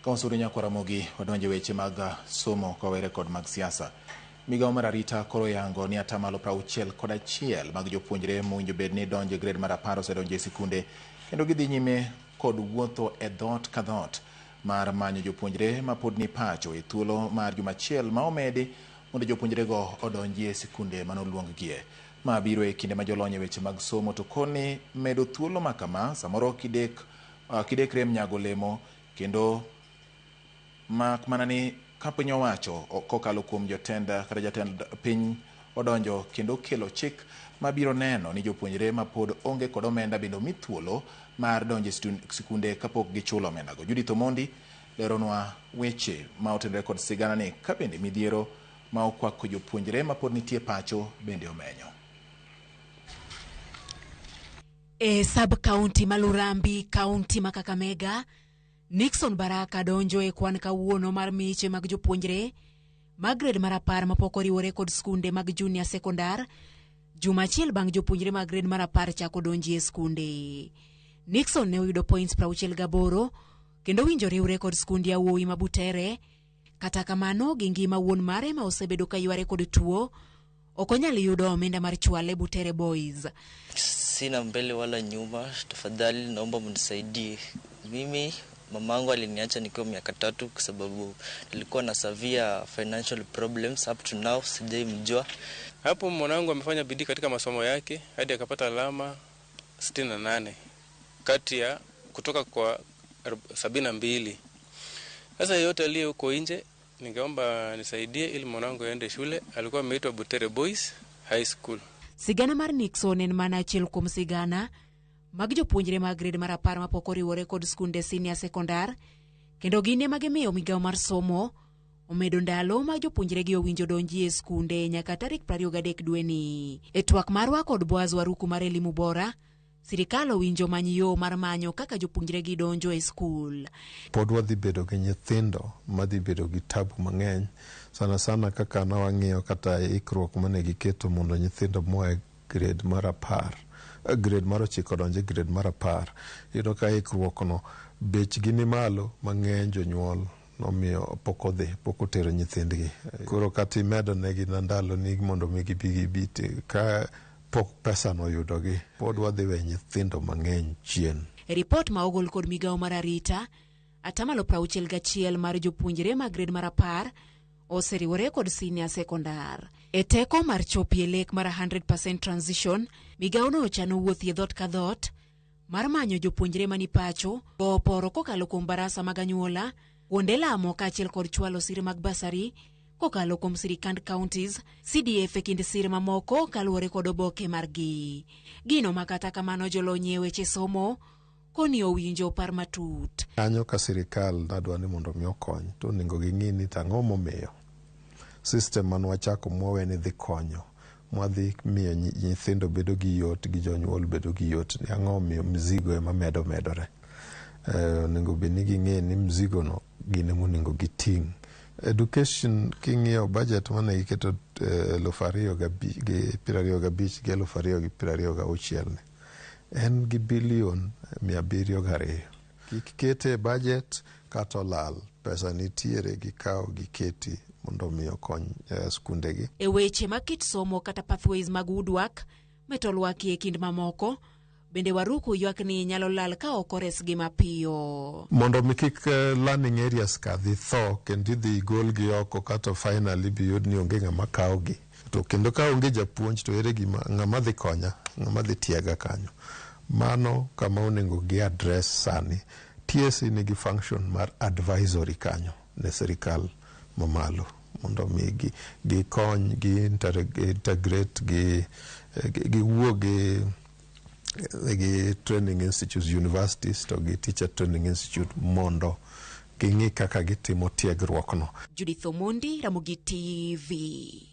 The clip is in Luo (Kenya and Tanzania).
Ka wasuru nyakwa Ramogi, wadonjo e weche mag somo kowere kod mag siasa. Migawo mar arita koro yango ni atamalo 61 mag jopuonjre mowinjo bed ni donjo e grade mar 10 osedonjo e sikunde kendo gidhi nyime kod wuotho e dhoot ka dhoot mar manyo jopuonjre ma pod ni pacho e thuolo mar juma achiel ma omedi mondo jopuonjrego odonji e sikunde manoluonggie. Ma biro e kinde ma jolony e weche mag somo to koni medo thuolo ma kama samoro kidek, kidek rem nyago olemo kendo mak mana ni ka piny owacho kokalo kuom jotend kata jatend piny odonjo kendo kelo chik mabiro neno ni jopuonjre ma pod onge kod omenda bende omi thuolo mar donjo e sikunde kapok gichulo omendago. Judith Omondi leronwa weche ma otenore kod sigana ni ka bende midhiero ma okwako jopuonjre ma pod nitie pacho bende omenyo. E sub county ma Lurambi, county ma Kakamega, Nixon Baraka donjo e kwan kawuono mar miche mag jopuonjre mag grade mar 10 mapok oriwore kod skunde mag junior sekondar, juma achiel bang' jopuonjre mag grade mar 10 chako donji e skunde. Nixon ne oyudo points 68 kendo winjo riwre kod skund yawuowi ma Butere. Kata kamano, gi ngima wuon mare ma osebedo ka yware kod tuo, ok onyal yudo omenda mar chwale Butere Boys. Sina mbele wala nyuma, tafadhali naomba mnisaidie. Mimi mamangu aliniacha nikiwa miaka 3 kwa sababu nilikuwa na severe financial problems. Up to now sijaimjua. Hapo mwanangu amefanya bidii katika masomo yake hadi akapata alama 68 kati ya kutoka kwa 72. Sasa yeyote aliye huko nje ningeomba nisaidie ili mwanangu aende shule. Alikuwa ameitwa Butere Boys High School. Sigana mar Nixon en mana achiel kuom sigana mag jopuonjre mag grade mar 10 mapok oriwore kod skunde senior sekondar, kendo gin ema gimiyo migawo mar somo omedo ndalo ma jopuonjre gi owinjo donji e skunde nyaka tarik 23 dweni. E twak marwa kod Boaz Waruku mar Elimu Bora, sirikal owinjo many yo mar manyo kaka jopuonjre gi donjo e skul. Pod wadhi bedo gi nyithindo madhi bedo gi tabu mang'eny, sana sana kaka ne wang'iyo kata ikruok mane giketo mondo nyithindo moa e grade mar 10, grade mar 9 donj e grade mar 10. Iyudo ka ikruok no bechgi ni malo mang'eny, jonyuol nomiyo pok odhi, pok otero nyithindgi. Koro kata imedo negi na ndalo ni mondo mi gibi gibi, ka pok pesa no oyudogi, pod wadhi we nyithindo mang'eny chien. E ripot ma ogol kod migawo mar arita, atamalo 61 mar jopuonjre mag grade mar 10 oseriwore kod senior sekondar. E teko mar chopie lek mar 100% transition, migawono ochano wuothie dhoot ka dhoot mar manyo jopuonjre mani pacho, gowo poro kokalo kuom barasa mag anyuola, kuonde lamo kaachiel kod chwalo sir mag basari kokalo kuom sirikand counties, CDF e kind sir mamoko kaluwore kod oboke margi. Gino ma kata kamano jolony e weche somo koni owinjo par matut. Kanyo ka sirikal nadwa ni mondo mi okony, to onego ging'i ni to ang'o momiyo system mane wachako mwawe ni dhi konyo, mwadhi miyo nyithindo bedo gi yot gi jonyuol bedo gi yot, ni ang'o momiyo mzigo ema medo medore. Onego bed ni ging'e ni mzigo no gin ema onego giting'. Education king'iyo budget mane giketo 2025 gi 2026 ni, en gi bilion 702. Kik kete e budget kata olal, pesa nitiere gikaw giketi mondo mi okony skundegi. E weche mag kit somo kata pathways mag woodwork, metalwork e kind mamoko, bende Waruku ywak ni nyalo lal ka ok oresgi mapiyo. Mondo mi kik learning areas ka dhi tho kendo idhi golgi oko kato finally biyud ni onge ng'ama kawogi. To kendo ka onge japuonj to ere gima ng'ama dhi konya, ng'ama dhi tiega kanyo. Mano kama onego gi address sani. TSC nigi function mar advisory kanyo ne sirikal mamalo mondo mi gikony, gi integrate, giwuo gi training institutes, universities to gi teacher training institute mondo ging'i kaka gitimo tiegruok no. Judith Omondi, Ramogi TV.